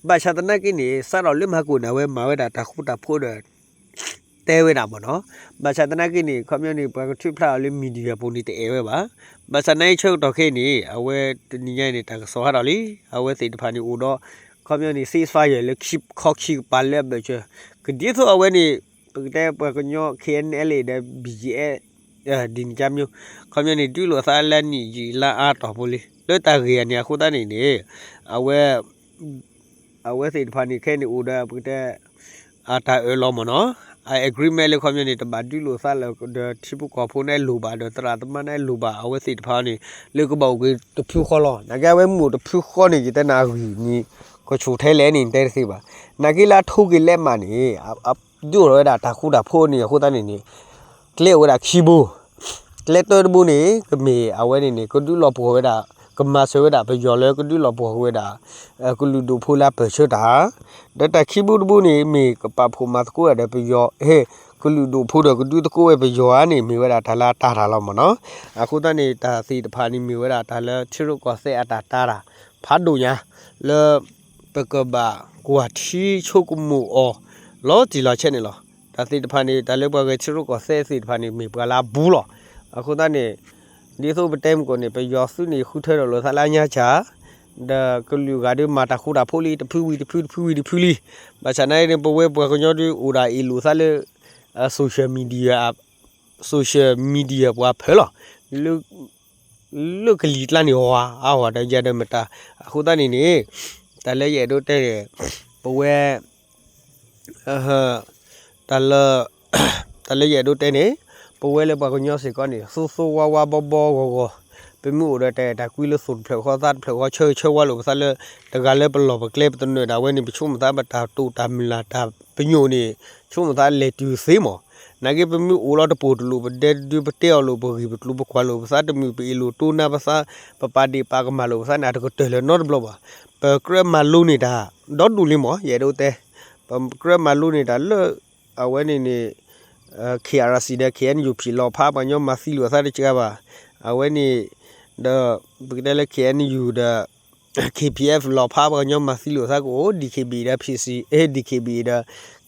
ဘၣ်ဆၣ်သနာ်က့န့ၣ် စးထီၣ်လၢမဟါကိၣ်န့ၣ် အဝဲမၤဝဲဒၣ်တၢ်ဃူတၢ်ဖိးဒီး တဲဝဲဒၣ်မ့ၢ်နီၤ. ဘၣ်ဆၣ်သနာ်က့န့ၣ် ခီပညီန့ၣ် ပှၤကထုးဖျါအီၤလၢ media ပူၤန့ၣ်တအဲၣ်ဝဲဘၣ်. ဘၣ်ဆၣ်နာ်က့ဆၢကတီၢ်ခဲအံၤန့ၣ် အဝဲတနံၤညါအံၤန့ၣ် တၢ်ကစီၣ်ဟးထီၣ်လံ. အဝဲသ့ၣ်တဖၣ်န့ၣ်အိၣ်ဒီး ခီပညီန့ၣ် ceasefire လၢခံခီခံကပၤလၢအဘၢၣ်စၢၤ ကဒ်သိးအဝဲန့ၣ် ပကတဲပှၤကညီ KNLA ဒီး BGF ဒ်န့ၣ်ကါမၠိ ခီပညီန့ၣ် ဒုးလိာ်သးလၢနံၣ်ယံာ်လါအါတီၢ်ဖိလံ. လၢတၢ်ဂ့ၢ်အန့ၣ်အဃိသတးန့ၣ်န့ၣ် အဝဲ အဝဲသ့ၣ်တဖၣ်န့ၣ်ခဲအံၤန့ၣ်အိၣ်ဒီးပကတဲ အတၢ်အၢၣ်လီၤမ့ၢ်နီၤ အ agreement လၢခီပညီန့ၣ် တဘၣ်ဒုးလိာ်သးလၢဒီးထံဖိကီၢ်ဖိန့ၣ်လိၣ်ဘၣ် ဒီးသရၣ်သမါန့ၣ်လိၣ်ဘၣ် အဝဲသ့ၣ်တဖၣ်န့ၣ် လၢကဘၣ်အိၣ်က့ၤတဖုဃီလီၤ. နာ်က့အဝဲမ့ၢ်အိၣ်တဖုဃီန့ၣ် ယတဲနၤအဂံၢ်န့ၣ် ကဆိၣ်ထဲလဲၣ်န့ၣ် နတဲတသ့ဘၣ်. နာ်က့လၢအထိက့ၤလဲးမးန့ၣ် ဒုးအိၣ်ထီၣ်ဝဲဒၣ်တၢ်ဃူတၢ်ဖိးန့ၣ်အဃိသတးန့ၣ်န့ၣ် ကျဲအိၣ်ဝဲဒၣ်ခံဘိ ကျဲတၢတဘိန့ၣ် ကမ့ၢ်အဝဲန့ၣ်န့ၣ် ကဒုးလီၤပှီၢ်ဝဲဒၣ် ကမၤစၢၤဝဲဒၣ်ပယီၤလၢကဒုးလီၤပှီၢ်ဝဲဒၣ် ကလုာ်ဒူၣ်ဖိလၢအပၢၢ်ဆၢတၢ်, ဒီးတၢ်ခံဘိတဘိန့ၣ် မ့ၢ်ကပာ်ဖှိၣ်မၤသကိးဒီးပယီၤ ဟဲ ကလုာ်ဒူၣ်ဖိဒီးကဒုးသကိးဝဲပယီၤဧါန့ၣ် မ့ၢ်ဝဲဒၣ်တၢ်လၢအတၢ်တၢ်လီၤမ့ၢ်နီၤ. အဃိသတးန့ၣ် တၢ်သ့ၣ်တဖၣ်န့ၣ်မ့ၢ်ဝဲဒၣ်တၢ်လၢထံရူၢ်ကီၢ်သဲးအတၢ်တၢ်တၢ် ဖးဒိၣ်ညါ လၢ ပကဘၣ်ကွၢ်ထံဆိကမိၣ်အီၤ လီၤတံၢ်လီၤဆဲးန့ၣ်လီၤ. တၢ်သ့ၣ်တဖၣ်န့ၣ် တၢ်လၢပှၤဂဲၤထံရူၢ်ကီၢ်သဲးသ့ၣ်တဖၣ်န့ၣ် မ့ၢ်ပှၤလၢအဘူးလီၤ. အဃိသတးန့ၣ် ဒ်သိးပတဲမုၢ်ကီၢ်န့ၣ် ပယီၤသုးန့ၣ် ဃုထၢထီၣ်လိာ်သးလၢအညါစၢ် ဒီးကလုာ်ဂၤဒုးမၤတၢ်ဃူတၢ်ဖိးလံ တဖုဝံၤတဖု တဖုဝံၤတဖုလံ. ဘၣ်ဆၣ်နာ်က့န့ၣ် ပဝဲပှၤကညီဒုးအိၣ်ဒၣ်အ့ၣ်လိာ်သးလၢ social media social media ပှၤဖၢလီၤ လၢကလံၤကျါန့ၣ် ဝါအါဝဲဒီးယၤဒီးမတၤ အဃိသတးန့ၣ်န့ၣ် တၢ်လၢယအဲၣ်ဒိးတဲန့ၣ် ပဝဲ တၢ်လၢ တၢ်လၢယအဲၣ်ဒိးတဲန့ၣ် ပဝဲလၢပှၤကညီစ့ၢ်ကီးန့ၣ် သိသိဝါဝါဘီဘီဂီၢ်ဂီၢ် ပမ့ၢ်အိၣ်ဒီးတၢ်အဲၣ်တၢ်ကွံလၢသိးတဖျၢၣ်ဃီသးတဖျၢၣ်ဃီ ဆၢဂ့ၤဆၢဝါလိာ်ပသးလၢ တဂၤလၢပလီၢ်ပကျဲပသနၢၣ်ဒၣ်ဝဲန့ၣ် ပဆိကမိၣ်သးပတၢ်တိာ်တၢ်မုၢ်လၢ်တၢ်ပညိၣ်န့ၣ် ဆိကမိၣ်သးလဲၤတုၤသ့မး နာ်က့ပမ့ၢ်အိၣ်လီၤတပိာ်တလိာ် ပဒဲဒုးပတဲအီၤလိာ် ပဂံၢ်ပကျိၤ ပကွၢ်လိာ်ပသးတမုာ် ပအ့ၣ်လိာ်တိၢ်နါပသး ပပာ်ဒ့ၣ်ပာ်ကမၣ်လိာ်ပသးန့ၣ် အတကတၢၢ်လၢၤနီတဘျီဘၣ်. ပကြၢးမၤလိန့ၢ်တၢ် ဒီဒူၣ်လံမး ယအဲၣ်ဒိးတဲ ပကြၢးမၤလိန့ၢ်တၢ်လၢ အဝဲန့ၣ်န့ၣ် KRC ဒီး KNU ဖံးလီၤဖး ပှၤကညီမၤသံလိာ်အသးတကးဘၣ်. အဝဲန့ၣ် ဒီး ပကတဲလၢ KNU ဒီး KPF လီၤဖး ပှၤကညီမၤသံလိာ်အသးကအိၣ် DKB ဒီး PC အဲ DKB ဒီး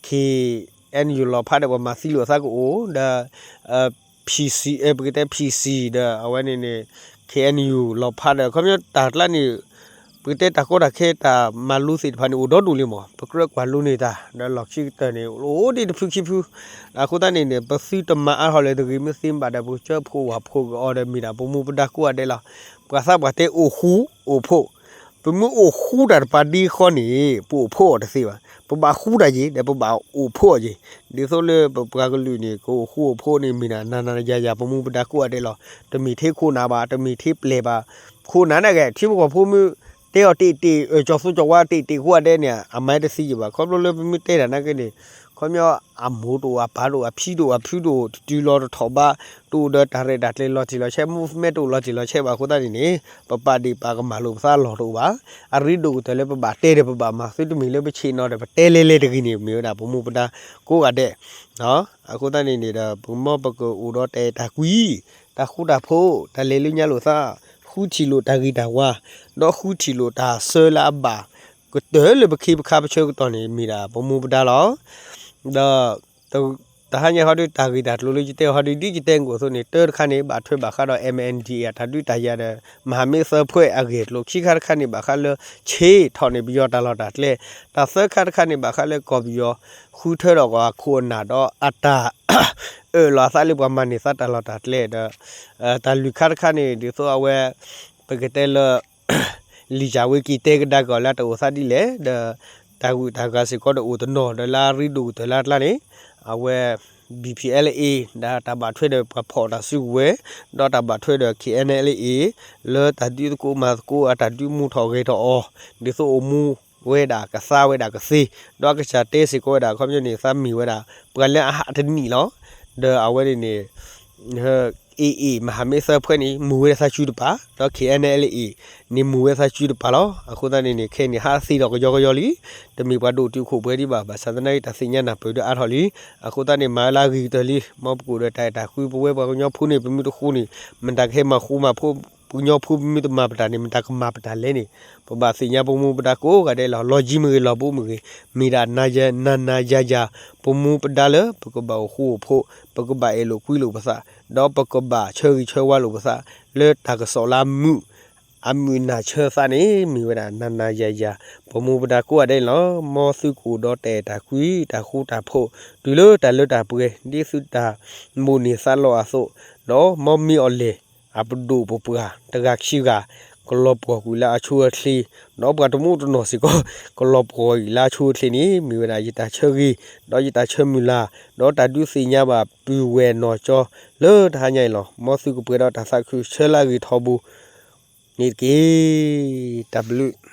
KNU လီၤဖးဒီးပှၤမၤသံလိာ်အသးကအိၣ် ဒီး PC အဲ ပကတဲ PC ဒီးအဝဲန့ၣ်န့ၣ် KNU လီၤဖးဒီး ခီပညီတၢ်ကျါန့ၣ် ပကတဲတၢ်ကီတၢ်ခဲတၢ်မၤလိသ့ၣ်တဖၣ်န့ၣ် အိၣ်ဒီဒူၣ်လံမး ပကြၢးကွၢ်လိန့ၢ်တၢ် ဒီးလီၢ်ခံကတၢၢ်န့ၣ် အိၣ်ဒံးတဖုခံဖု အဃိသတးန့ၣ်န့ၣ် ပသုတမၤအါထီၣ်လၢၤတဂ့ၤ မ့ၢ်သ့မ့ၢ်ဘၣ်ဒီး ပကစၢဖှိၣ်ဝၣ်ဖှိၣ်ကအီၤဒီး မ့ၢ်ဒၣ်ပမူပဒါကိးဂၤဒဲးလီၤ. ပှၤသးပှၢ်တဲအိၣ်ဃူအိၣ်ဖိး ပမ့ၢ်အိၣ်ဃူတၢ်တပၤဒ်ဃီန့ၣ် ပအိၣ်ဖှိၣ်အီၤတသ့ဘၣ်. ပဘၣ်ဃူတၢ်က့ၤ ဒီးပဘၣ်အိၣ်ဖှိၣ်အီၤက့ၤ. ဒ်သိးလၢပပှၤကလုာ်န့ၣ် ကအိၣ်ဃူအိၣ်ဖှိၣ်န့ၣ် မ့ၢ်ဒၣ်နၤနၤယၤယၤ ပမူပဒါကိးဂၤဒဲးလီၤ. တမ့ၢ်ထဲခိၣ်နၢ်ဘၣ်, တမ့ၢ်ထဲပျဲၢ်ဘၣ်. ခိၣ်နၢ်န့ၣ်က့ ထံဖိကီၢ်ဖိမ့ၢ်တဲအီၤတ့ၢ်တ့ၢ် ကၠီၤသူကၠီၤဝါတ့ၢ်တ့ၢ်ကိးဂၤဒဲးန့ၣ် အမၤတသ့ယံၤဘၣ်. ခီဖျိလၢပမ့ၢ်တဲတၢ်နာ်က့န့ၣ် ခီပညီ အမိၢ်တအိၣ် အပၢ်တအိၣ် အဖံတအိၣ် အဖုတအိၣ် တတုၤလီၤတထီၣ်ဘး တအိၣ်ဒီးတၢ်ရဲၣ်တၢ်ကျဲၤလီၤတံၢ်လီၤဆဲး မူမဲတအိၣ်လီၤတံၢ်လီၤဆဲးဘၣ်အဃိသတးန့ၣ်န့ၣ် ပပာ်ဒ့ၣ်ပာ်ကမၣ်လိာ်ပသးလီၢ်တအိၣ်ဘၣ်. အရ့ဒိၣ်ကတၢၢ်လၢပဘၣ်တဲဒီးပဘၣ်မၤ သုတမ့ၢ်လၢပဆ့ၣ်နီၤဒီးပတဲလဲၤလဲၤတဂ့ၤန့ၣ် မ့ၢ်ဝဲဒၣ်ပမူပဒါကိးဂၤဒဲး အဃိသတးန့ၣ်န့ၣ်ဒီး ပမ့ၢ်ပကအိၣ်ဒီးတၢ်အဲၣ်တၢ်ကွံ တၢ်ဃူတၢ်ဖိး တၢ်လဲၤလၢညါလိာ်သး ဃုထံၣ်လိာ်တၢ်ဂ့ၤတၢ်ဝါ ဒီးဃုထံၣ်လိာ်တၢ်ဆၢလၢအဘၣ်ကတၢၢ်လၢပခ့ပခါပဆၢကတီၢ်န့ၣ် မ့ၢ်ဒၣ်ပမူပဒါလီၤ. ဒီး တဟါညါဟီဒုး တၢ်ဂ့ၢ်တၢ်ကျိၤလၢယတဲအီၤဟီဒုး ဒ်ယတဲနကိာ်အသိးန့ၣ် တၢတခါန့ၣ် ဘၣ်ထွဲဘၣ်ဃးဒီး MNDAA အတၢ်ဒုးတၢ်ယၤဒီး မဟာမိတ်သၢဖွဲ့အဂ့ၢ်အကျိၤ ခံခါတခါန့ၣ် ဘၣ်ဃးလၢ ဆ့ထီၣ်န့ၢ်ပယီၤတၢ်လီၢ်တၢ်ကျဲ, တၢ်သၢခါတခါန့ၣ် ဘၣ်ဃးလၢကီၢ်ပယီၤ ဃုထၢထီၣ်အခိၣ်အနၢ်ဒီးအတၢ် အၢၣ်လီၤအသးလၢပှၤမၤန့ၢ်သးတၢ်လီၢ်တၢ်ကျဲဒီး တၢ်လွံၢ်ခါတခါန့ၣ် ဒ်သိးအဝဲ ပကတဲလၢ လံာ်စၢ်ဝ့က့ၤတဲကဒါက့ၤအီၤလၢတၢ်အိၣ်သးဒ်လဲၣ်ဒီး တၢ်ဂုာ်တၢ်ဂၤစ့ၢ်ကီးဒီးအိၣ်တနီၤ ဒီးလၢအရ့ဒိၣ်ကတၢၢ်လၢအကျါန့ၣ် အဝဲ BPLA ဒီးတၢ်ဘၣ်ထွဲဒီးပှၤဖီၣ်တၢ်စုကဝဲၤ ဒီးတၢ်ဘၣ်ထွဲဒီး KNLA လၢတၢ်ဒုးသကိးမၤသကိးအတၢ်ဒုးမူထီၣ်ဂဲၤထီၣ်အီၤ ဒ်သိးအိၣ်မူဝဲဒၣ်ကသါဝဲဒၣ်ကသ့ ဒီးအကစၢ်တဲစ့ၢ်ကီးဝဲဒၣ် ခီပညီန့ၣ် သးမ့ၢ်ဝဲဒၣ် ပှၤလၢအဟးတနံၣ်လီၤ. ဒီးအဝဲန့ၣ်န့ၣ် AA မဟာမိတ်သၢဖွဲ့န့ၣ် မ့ၢ်ဝဲဒၣ်သးစုတပၤ ဒီး KNLA န့ၣ်မ့ၢ်ဝဲသးစုတပၤလီၤ. အဃိသတးန့ၣ်န့ၣ် ခဲအံၤန့ၣ် ဟးသ့ဒီးကယီကယီလံ တမ့ၢ်ပှၤဒိၣ်တုာ်ခိၣ်ပှဲၤဒံးဘၣ် ဘၣ်ဆၣ်သနာ်က့တၢ်သ့ၣ်ညါနၢ်ပၢၢ်ဒၣ်အါထီၣ်လံ. အဃိသတးန့ၣ် မၤဝဲလၢအဂ့ၤကတၢၢ်လံ မ်ပကအိၣ်ဒီးတၢ်အဲၣ်တၢ်ကွံ ပဝဲပှၤကညီဖိန့ၣ် ပမ့ၢ်တဃူန့ၣ် မတၤကဟဲမၤဃူမၤဖိး ပှၤကညီဖိ ပမ့ၢ်တမၤပတၢ်န့ၣ် မတၤကမၤပတၢ်လဲၣ်န့ၣ် ပဘၣ်သ့ၣ်ညါပမူပဒါကိးဂၤဒဲးလီၤ. လီၢ်ယံၤမ့ၢ်ဂ့ၤ လီၢ်ဘူးမ့ၢ်ဂ့ၤ မ့ၢ်ဒၣ်နၤနၤယၤယၤ ပမူပဒါလၢ ပကဘၣ်အိၣ်ဃူအိၣ်ဖိး ပကဘၣ်အဲၣ်လိာ်ကွံလိာ်ပသး ဒီးပကဘၣ်ဆၢဂ့ၤဆၢဝါလိာ်ပသး လၢတၢ်ကစီၣ်လၢအမုာ် အမုာ်နၢ်ဆၢသးန့ၣ် မ့ၢ်ဝဲဒၣ်နၤနၤယၤယၤ ပမူပဒါကိးဂၤဒဲးန့ၣ်လီၤ. မ်သုကအိၣ်ဒီးတၢ်အဲၣ်တၢ်ကွံ တၢ်ဃူတၢ်ဖိး တုၤလၢတၢ်လၢတၢ်ပှဲၤ ဒ်သုတၢ်မိၣ်န့ၢ်သးလီအသိး, ဒီးမ်မ့ၢ်အီၤလဲၣ် အပဒိၣ်ပပှၢ် တဂၤခံဂၤ ကလီၤပှီၢ်ကွံာ်လၢအဆိအချ့, ဒီးပှၤတမူတနီၤစ့ၢ်ကီး ကလီၤပှီၢ်ကွံာ်လၢအဆိအချ့န့ၣ် မ့ၢ်ဝဲဒၣ်ယတၢ်ဆၢဂ့ၤ ဒီးယတၢ်ဆၢမုၢ်လၢ်, ဒီးတၢ်ဒုးသ့ၣ်ညါဘၣ်ပုၢ်ဝဲၢ်နီၢ်ကၠီ လၢတဟါညါအံၤလီၤ. မ်သုကပှဲၤဒီးတၢ်သးခုဆၢလၢအဂ့ၤထီဘိန့ၣ်တက့ၢ်. တၢ်ဘျုး